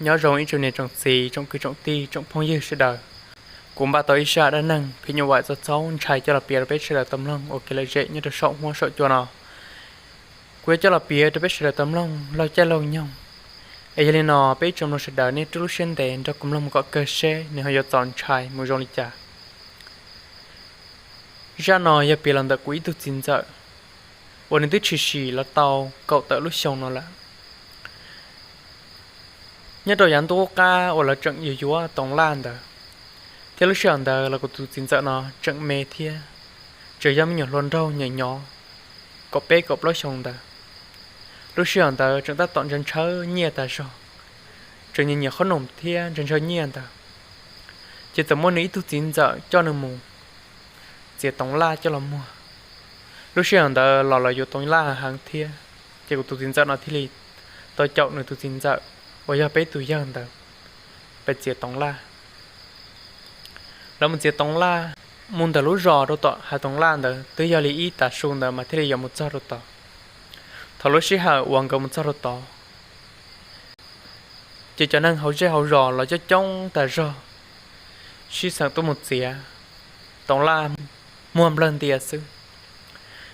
Nyob zoo ib tsoom niam tsoom txiv, tsoom kwv tsoom tij, tsoom phooj ywg sawv daws. Kuv npaj tau ib zaj dab neeg phim nyuj vais txaus ntshai coj los piav rau peb sawv daws tau mloog ua kev lom zem nyob rau saum huab saum cua no. Kuv yuav coj los piav rau peb sawv daws tau mloog laug caij laug nyoog. Es yog li no peb ib tsoom mloog sawv daws nej rub lub siab ntev nrog kuv mloog mus kom kawg seb nws ho yuav txaus ntshai mus zoo li cas. Zaj no yog piav los ntawm kuv ib tug txiv ntxawm uas nws twb tshwm sim los tau kaum tawm lub xyoo no lawm. Nyob rau yav ntuj qub qab uas lawv tseem yuav yuav toov laj ntawd, thiab lub sij hawm ntawd los kuv tus txiv ntxawm no tseem me thiab, tseem yog me nyuam hluas nraug nyob nyob kaum peb kaum plaub xyoo ntawd. Lub sij hawm ntawd tseem tab tom ntshaw ntshaw nyiaj tas zog, tseem nyiam nyiam qhob noom thiab ntshaw ntshaw nyiaj ntawd, ces txawm muaj nws ib tug txiv ntxawm coj nws mus txiav toov laj coj los muag. Lub sij hawm ntawd los lawv yuav toov laj heev thiab, ces kuv tus txiv ntxawm no thiaj li tau caum nws tus txiv ntxawm uas yog peb tus yawg ntawd pais txiav toov laj. Lawv mus txiav toov laj, mus ntawm lub zos rau tom hav toov laj ntawd twb yog li ib tav su ntawd mas thiaj li yuav mus txog rau tod. Thaum lub sij hawm uas nkawd mus txog rau tod, ces cov neeg hauv zej hauv zos los coob coob tas zog, sib xeem tuaj mus txiav toov laj muag nplawg ntias xwb.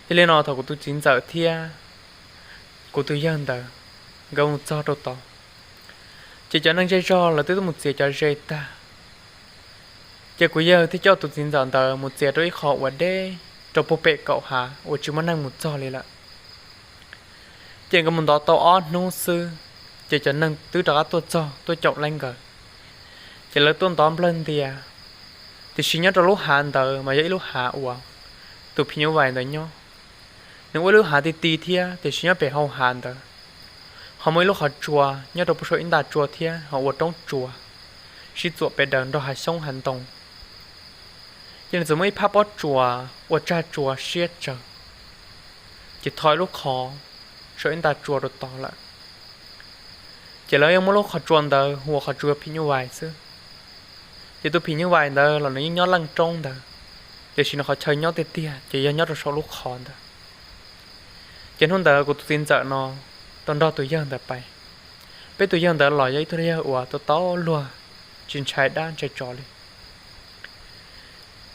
Yog li no thaum kuv tus txiv ntxawm thiab kuv tus yawg ntawd nkawd mus txog rau tod, ces cov neeg zej zog lawv twb tuaj mus txiav cov ze tag, ces kuv yawg thiaj coj tus txiv ntxawm ntawd mus txiav rau ib qho uas deb rau puag pem kaum hav uas tsis muaj neeg mus txog li lawm. Ces nkawd mus ntov tau ob hnub xwb, ces cov neeg twb rov qab tuaj txog tuaj caum lawv nkawd. Ces lawv tuaj ntov nplawg ntias, tiam sis nyob rau lub hav ntawd mas yog ib lub hav uas tus phim nyuj vais ntawd nyob. Nws ua ib lub hav ti ti thiab, tiam sis nyob pem hau hav ntawd ho muaj ib lub qhov tsua nyob rau puag saum ib nta tsua thiab ho ua roob tsua sib txuam pes daws nrog hav xyoob hav ntoo. Ces nws txawm muaj ib phab pob tsuas ua tsag tsua siab tsawg, ces tho ib lub qhov saum ib nta tsua rau tod lawm. Ces lawv yeej muab lub qhov tsua ntawd hu ua qhov tsua phim nyuj vais xwb. Ces tus phim nyuj vais ntawd los nws yeej nyob leej roob ntawd, tiam sis nws qhov chaw nyob tiag tiag ces yog nyob rau saum lub qhov ntawd. Ces hnub ntawd kuv tus txiv ntxawm no tau nrog tus yawg ntawd pais. Peb tus yawg ntawd los yog ib tug yawg uas tau tau luag, tsis ntshai dab ntshai tsov li.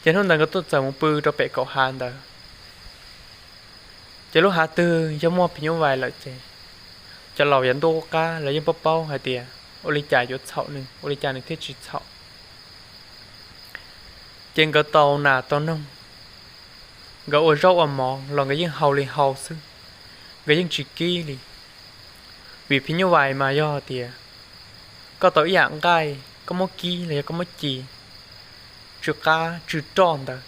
Ces hnub ntawd nkawd tuaj txawm mus pw rau pem kaum hav ntawd. Ces lub hav twg yog muaj phim nyuj vais lawm ces cov laus yav ntuj qub qab lawv yeej paub paub hais tias ua li cas yuav txhaum nws, ua li cas nws thiaj tsis txhaum. Ces nkawd tau nas tau noog, nkawd ua zaub ua mov los nkawd yeej hau li hau xwb, nkawd yeej tsis kib li. Vim phim nyuj vais mas yog tias koj tau ib yam nqaij koj muab kib los yog koj muab ci tsw qab tsw roj ntawd,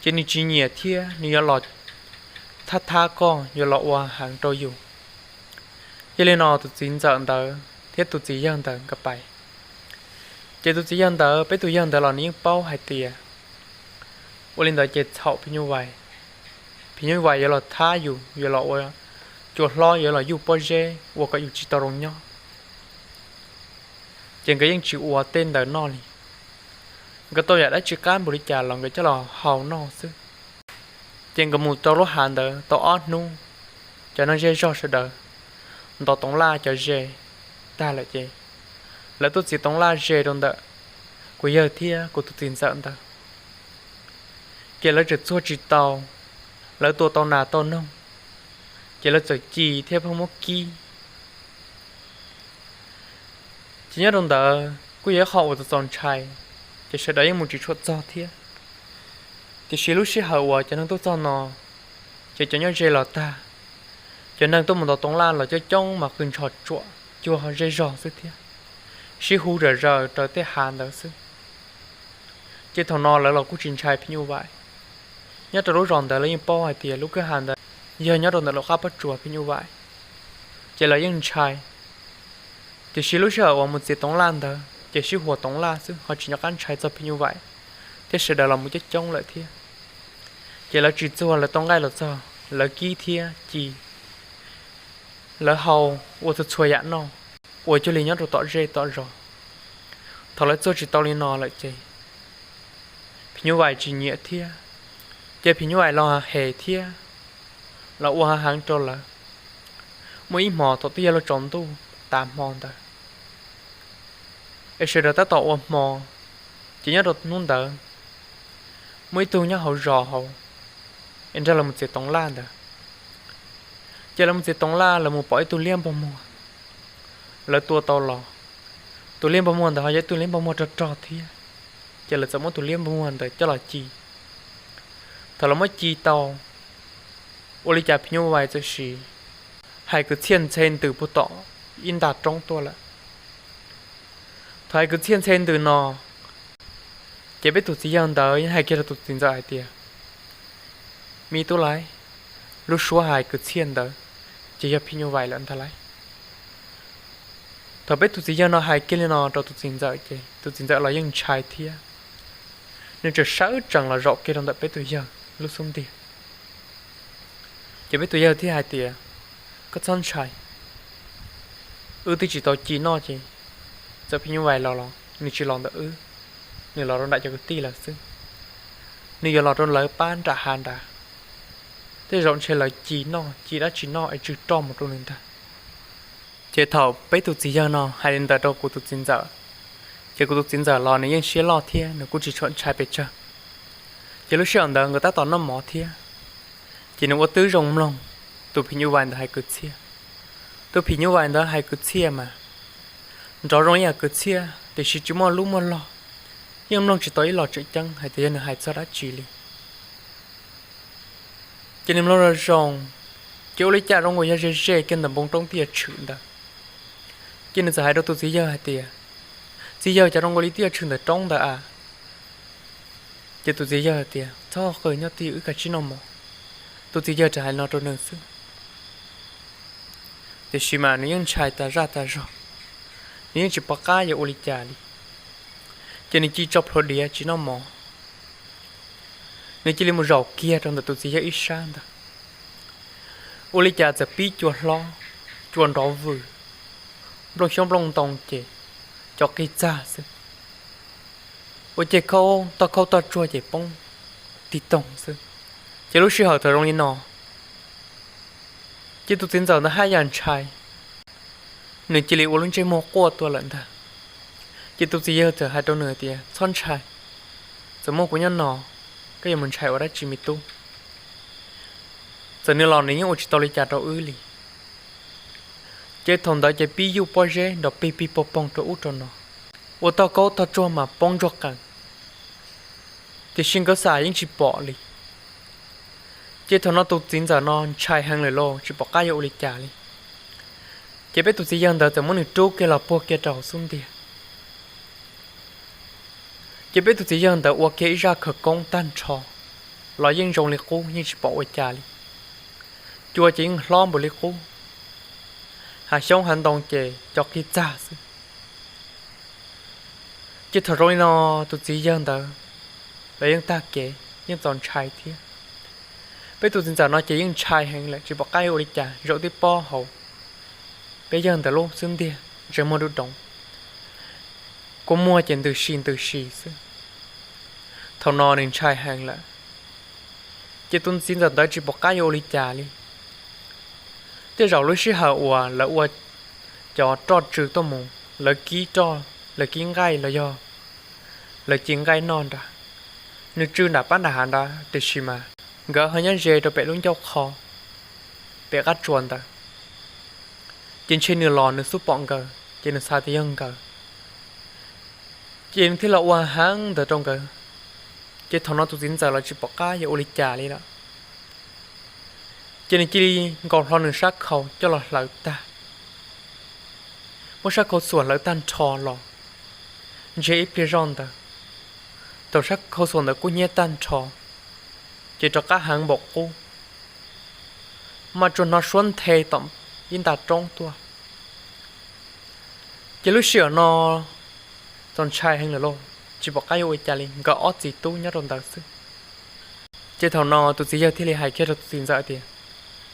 ces nws tsis nyiam thiab nws yuav los thab thab koj, yuav los ua heev rau yus. Yog li no tus txiv ntxawm ntawd thiab tus txiv yawg ntawd nkawd pais. Ces tus txiv yawg ntawd, peb tus yawg ntawd los nws yeej paub hais tias ua li ntawd ces txhaum phim nyuj vais. Phim nyuj vais yuav los thab yus, yuav los ua cua hlob, yuav los yuj pob zeb ua kom yus tsis tau zoo nyob. Ces nkawd yeej tsis ua tej ntawd noj li. Nkawd tau yam dab tsi qab npaum li cas los nkawd coj los hau noj xwb. Ces nkawd mus rau lub hav ntawd tau ob hnub, cov neeg zej zog sawv daws ntov toov laj cov ze tag lawm ces lawv tuaj txiav toov laj ze rau ntawm kuv yawg thiab kuv tus txiv ntxawm ntawd. Ces lawv tseem txuag tsis tau, lawv tua tau nas tau noog, ces lawv txawm ci thiab pheej muab kib. Ces nyob rau ntawd kuj yog ib qho uas txaus txaus ntshai, ces sawv daws yeej mus tsis tshua txog thiab. Tiam sis lub sij hawm uas cov neeg tuaj txog no, ces cov nyob ze los tag, cov neeg tuaj mus ntov toov laj los coob coob mas qw ntshos tsuam cuag zej zog xwb thiab, sib hu zom zaws raws tej hav ntawd xwb. Ces thaum no lawv los kuj tsis ntshai phim nyuj vais. Nyob rau lub zos ntawd lawv yeej paub hais tias lub kwj ha ntawd yog nyob rau ntawm lub qab pob tsuas phim nyuj vais, ces lawv yeej ntshai. Tiam sis lub sij hawm uas mus txiav toov laj ntawd ces sib huas toov laj xwb ho tsis nco qab ntshai txog phim nyuj vais, thiab sawv daws los mus coob coob lawm thiab. Ces lawv tsis txuag, lawv tau nqaij los txog lawv kib thiab ci, lawv hau ua txhua txhua yam noj, ua cuag li nyob rau tom zej tom zos. Thaum lawv txuag tsis tau li no lawm ces phim nyuj vais tsis nyiam thiab, ces phim nyuj vais los hes thiab, los ua heev rau lawv. Muaj ib hmo thaum twb yog lub tsaus ntuj tas hmo ntawd, Ces sawv daws tab tom ua hmo, ces nyob rau hnub ntawd muaj ib tug nyob hauv zos hauv, es nrog lawv mus txiav toov laj ntawd. Ces lawv mus txiav toov laj, lawv mus pom ib tug liab npog muag, lawv tua tau los. Tus liab npog muag ntawd ho yog ib tug liab npog muag rog rog thiab, ces lawv txawm muab tus liab npog muag ntawd coj los ci. Thaum lawv muab ci tau, ua li cas phim nyuj vais txawm sim hais kwv txhiaj ntxhe ntws puag tom ib nta roob tuaj lawm. Thaum hais kwv txhiaj ntxhe ntws no, ces peb tus txiv yawg ntawd yeej hais kiag rau tus txiv ntxawm hais tias, Me tub laiv, lub suab hais kwv txhiaj ntawd ces yog phim nyuj vais lawm ntag lauj. Thaum peb tus txiv yawg no hais kiag li no rau tus txiv ntxawm ces tus txiv ntxawm los yeej ntshai thiab, nws tseem sawv tsees los zaum kiag rau ntawm peb tus yawg lub xub ntiag. Ces peb tus yawg thiaj hais tias, Koj txhob ntshai, wb twb tsis tau ci noj ces txawm phim nyuj vais los los nws tsis los ntawm wb, nws los rau nram cov kwv tij lawm xwb. Nws yuav los rau lawv pab nram hav nrad, tej zaum ntshe lawv ci noj, ci dab tsi noj es tsw roj mus rau nws ntag. Ces thaum peb tus txiv yawg no hais li ntawd rau kuv tus txiv ntxawm, ces kuv tus txiv ntxawm los nws yeej siab loj thiab nws kuj tsis tshua ntshai pes tsawg. Ces lub sij hawm ntawd nkawd tab tom noj mov thiab, ces nws ua tib zoo mloog tus phim nyuj vais ntawd hais kwv txhiaj. Tus phim nyuj vais ntawd hais kwv txhiaj mas nrov zoo ib yam kwv txhiaj tiam sis tsis muaj lub muaj log, yeej mloog tsis tau ib los tseem ceeb hais tias yog nws hais txog dab tsi li. Ces nws mloog zoo zoo, ces ua li cas zoo nkaus yog ze ze kiag ntawm npoo roob tij tshwm ntawd. Ces nws txawm hais rau tus txiv yawg hais tias, Txiv yawg, cas zoo nkaus li tij tshwm ntawm roob ntawd a? Ces tus txiv yawg hais tias, Txhob qw nyob twj ywm, wb kav tsij noj mov. Tus txiv yawg tseem hais no rau nws xwb, tiam sis mas nws yeej ntshai tas zaj tas zog, nws yeej tsis pom qab yuav ua li cas li. Ces nws cia li tso plhuav diav tsis noj mov, nws cia li mus zaum kiag rau ntawm tus txiv yawg ib sab ntawd. Ua li cas txawm pib cua hlob, cua nrov vwm, nplooj xyoob nplooj ntoo ces cov qig txag xwb. Ua ces toj khaub toj tsuag ces poob tig toog xwb. Ces lub sij hawm thaum zoo li no, ces tus txiv ntxawm ntawd haj yam ntshai, nws cia li ua lub ntsej muag quaj tuaj lawm ntag. Ces tus txiv yawg txawm hais rau nws tias, Txhob ntshai, txawm muaj kuv nyob no, koj yuav mus ntshai ua dab tsi me tub? Txawm nws los nws yeej ua tsis tau li cas rau wb li. Ces thaum ntawd ces pib yuj pob zeb nrov pig pig poog poog rau ub rau no, ua toj khaub toj tsuag mas poob ntsuag qees, tiam sis nkawd xam yeej tsis pom li. Ces thaum no tus txiv ntxawm no ntshai heev lawm lauj, tsis pom qab yuav ua li cas li. Ces peb tus txiv yawg ntawd txawm muab nws rub kiag los puag kiag rau hauv xub ntiag. Ces peb tus txiv yawg ntawd ua kiag ib zaj khawv koob tag nrho los yeej zoo li qub, yeej tsis pom ua cas li. Cua ces yeej hlob npaum li qub, hav xyoob hav ntoo ces cov qig txag xwb. Ces thaum zoo li no, tus txiv yawg ntawd los yeej tag kev, yeej txaus ntshai thiab. Peb tus txiv ntxawm no ces yeej ntshai heev lawm, tsis pom qab yuav ua li cas, zaum tib pob hauv peb yawg ntawd lub xub ntiag ntsej muag dub doov, kua muag ces ntws si ntws si xwb. Thaum no nws ntshai heev lawm, ces tus txiv ntxawm ntawd tsis pom qab yuav ua li cas li. Tej zaum lub sij hawm uas lawv ua cov roj tsw tuaj mus, lawv kib roj, lawv kib nqaij los yog lawv ci nqaij noj nrad, nws tsw nram pab nram hav nrad, tiam sis mas nkawd ho nyob ze rau pem lub ncauj qho, pem qab tsuas ntawd. Ces ntshe nws los nws xub pom nkawd ces nws xav tias yog nkawd, ces nws thiaj los ua heev ntawd rau nkawd. Ces thaum no tus txiv ntxawm los tsis pom qab yuav ua li cas li lawm, ces nws cia li nkaus hlo nws sab khau coj los hlawv tag, muab sab khau xuam hlawv tag nrho los, ntsiag ib pliag zoj ntawd, thaum sab khau xuam ntawd kub hnyiab tag nrho, ces rov qab heev npaum qub, mas tsuas hnov suab nthe tom ib nta roob tuaj. Ces lub sij hawm no txaus ntshai heev lawm lauj, tsis pom qab yuav ua cas li, nkawd ob txiv tub nyob rau ntawd xwb. Ces thaum no tus txiv yawg thiaj li hais kiag rau tus txiv ntxawm tias,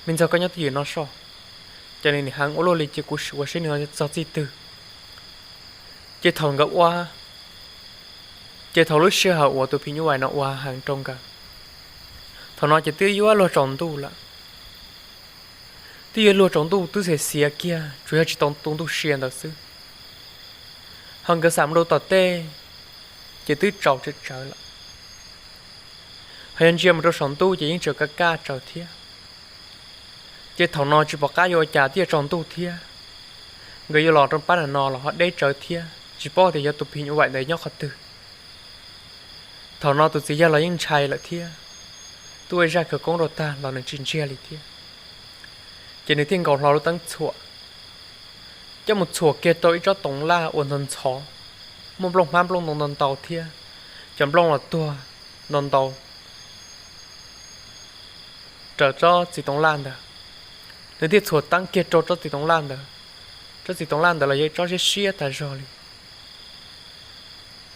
Me ntxawg, koj nyob twj ywm no soj, ces nws nim heev ua luaj li ces kuv sim ua seb nws txog txij twg. Ces thaum nkawd ua, ces thaum lub sij hawm uas tus phim nyuj vais no ua heev rau nkawd, thaum no ces twb yuav luag tsaus ntuj lawm. Twb yuav luag tsaus ntuj twb xiav xiav kiag, tsuas yog tsis tau tu ntuj sia ntawd xwb. Ho nkawd xam mus rau tom tej ces twb tsaus tsawv tsawv lawm, ho yog ntsia mus rau saum ntuj ces yeej tseem kaj kaj tsawv thiab. Ces thaum no tsis pom qab yuav ua cas twb yuav tsaus ntuj thiab, nkawd yuav los rau pab nram no los ho deb tsawv thiab, tsis paub tias yog tus phim nyuj vais ntawd nyob qhov twg. Thaum no tus txiv yawg los yeej ntshai lawm thiab, twb ua ib zaj khawv koob rau tag los nws tsis ntsiag li thiab. Ces nws thiaj nkaus hlo lub teeb txhuam coj mus txhuam kiag rau ib tsob toov laj uas ntxhov ntxhov, muaj nplooj hmab nplooj ntoo ntau ntau thiab, cov nplooj los tuag ntau ntau raws tsob txiv toov laj ntawd. Nws thiaj txhuam teeb kiag rau tsob txiv toov laj ntawd. Tsob txiv toov laj ntawd los yog ib tsob siab siab tas zog li,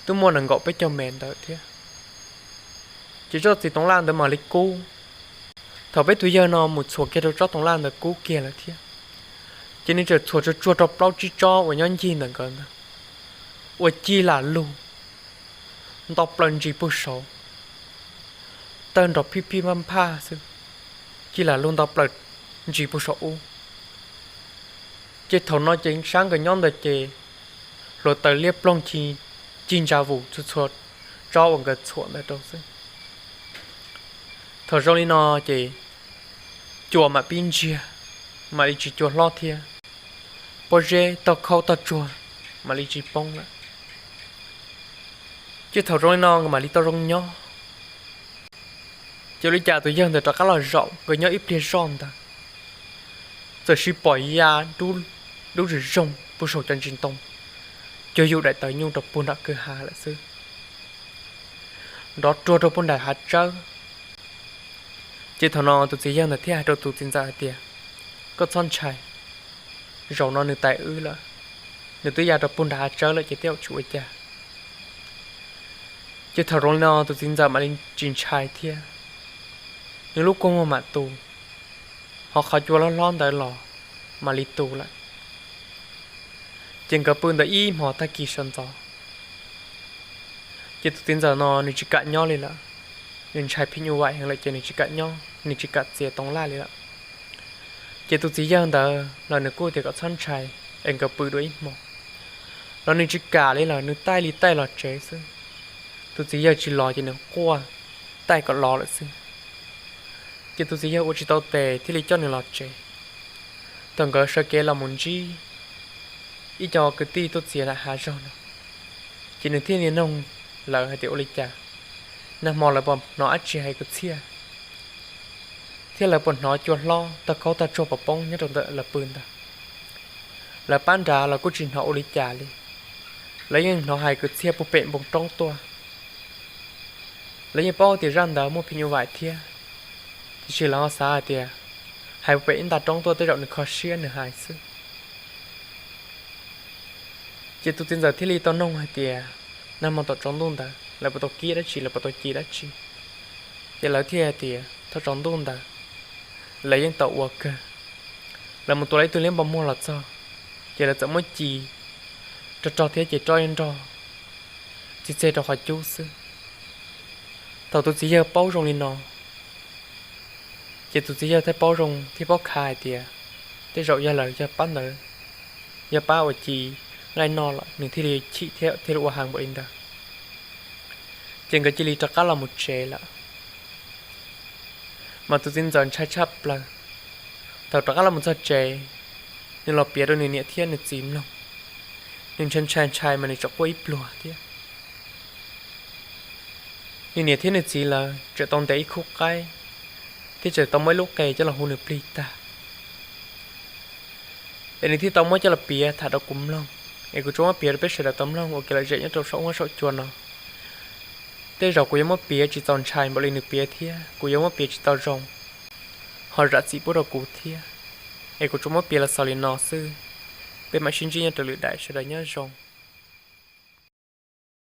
twb muaj nees nkaum peb caug mev ntawd thiab. Ces tsob txiv toov laj ntawd mam li kub. Thaum peb tus yawg no mus txhuam kiag rau tsob toov laj ntawd kub kiag lawm thiab, ces nws txawm txhuam tsuag tsuag rau plaub tsib tsob uas nyob ncig ntawm nkawd ntawd, uas cig lam lug ntau plaws ntsis puag saud, tawg nrov phij phij nphaj nphaj xwb, cig lam lug ntau plaws ntsis puag saum ub. Ces thaum no ces sab nkawd nyob ntawd ces hluav taws liab ploog cig ntsa vus txhua txhua tsob uas nkawd txhuam ntawd rau xwb. Thaum zoo li no ces cua mam pib ntsiag, mam li tsis cua hlob thiab, pob zeb toj khaub toj tsuag mam li tsis poob lawm. Ces thaum zoo li no nkawd mam li tau zoo nyob. Ces ua li cas tus yawg ntawd rov qab los zaum nkawd nyob ib pliag zoj ntawd, txawm sis pom ya dub zws zoog puag saum cov ntsis ntoo, cuag yus daim tawv nyuj rau puag nram kwj ha lawm xwb, nrov ruag rau puag nram hav tsawb. Ces thaum no tus txiv yawg ntawd thiaj hais rau tus txiv ntxawm hais tias, koj txhob ntshai, zaum no nws tais wb lawm, nws twb ya rau puag nram hav tsawb lawm ces tej zaum tsis ua cas. Ces thaum zoo li no tus txiv ntxawm mam li tsis ntshai thiab, nws lub kua muag mam tu, ho qhov cua hlob hlob ntawd los mam li tu lawm. Ces nkawd pw ntawd ib hmo tag kis sawv ntxov, ces tus txiv ntxawm no nws tsis kam nyob li lawm, nws ntshai phim nyuj vais heev lawm ces nws tsis kam nyob, nws tsis kam txiav toov laj li lawm. Ces tus txiv yawg ntawd los nws kuj tias kom txhob ntshai es nkawd pw dua ib hmo, los nws tsis kam li lawm, nws taij li taij los tsev xwb. Tus txiv yawg tsis los ces nws quaj taij kom los lawm xwb. Ces tus txiv yawg ua tsis tau tes thiaj li coj nws los tsev. Thaum nkawd sawv kev los mus ntsib ib co kwv tij tuaj txiav nram hav zog no, ces nws thiaj li noog lawv hais tias ua li cas, nag hmo lawv puas hnov dab tsi hais kwv txhiaj, thiab lawv puas hnov cua hlob tog khaub tog tsuag pov poob nyob rau ntawm lawv pw ntawd. Lawv pab nrad los kuj tsis hnov ua li cas li, lawv yeej hnov hais kwv txhiaj puag pem npoo roob tuaj. Lawv yeej paub tias zaj ntawd muaj phim nyuj vais thiab, tiam sis lawv ho xav hais tias hais puag pem ib nta roob tuaj tej zaum nws kho siab nws hais xwb. Ces tus txiv ntxawm thiaj li tau noog hais tias, nag hmo tom tsaus ntuj ntawd lawv puas tau kib dab tsi, lawv puas tau ci dab tsi? Ces lawv thiaj hais tias thaum tsaus ntuj ntawd lawv yeej tau ua kawg, lawv mus tua lawv ib tug liab npau muag los txog, ces lawv txawm muab ci rog rog thiab ces roj yeej nrog txij txeg rau qhov cub xwb. Thaum tus txiv yawg paub zoo li no, ces tus txiv yawg thiaj paub zoo thiab paub khav hais tias tej zaum yog lawv yog pab ntawd, yog pab uas ci nqaij noj lawm nws thiaj li chim thiab thiaj li ua heev npaum li ntawd. Ces nkawd cia li rov qab los mus tsev lawm. Mas tus txiv ntxawm ntshai tshaj plaws, thaum rov qab los mus txog tsev, nws los piav rau nws niam thiab nws txiv mloog. Nws ntshai ntshai ntshai mas nws tseem quaj ib pluag thiab. Nws niam thiab nws txiv lawv tseem tau ntes ib khub qaib, thiab tseem tau muab ib lub qe coj los hu nws plig tag. Es nws thiaj tau muab coj los piav tham rau kuv mloog, es kuv tsuas muab piav rau peb sawv daws tau mloog ua kev lom zem nyob rau saum huab saum cua no. Tej zaum kuv yuav muab piav tsis txaus ntshai npaum li nws piav thiab kuv yuav muab piav tsis tau zoo, ho zam txim pub rau kuv thiab. Es kuv tsuas muab piav los xaus li no xwb. Peb mam sib ntsib nyob rau lwm daim, sawv daws nyob zoo.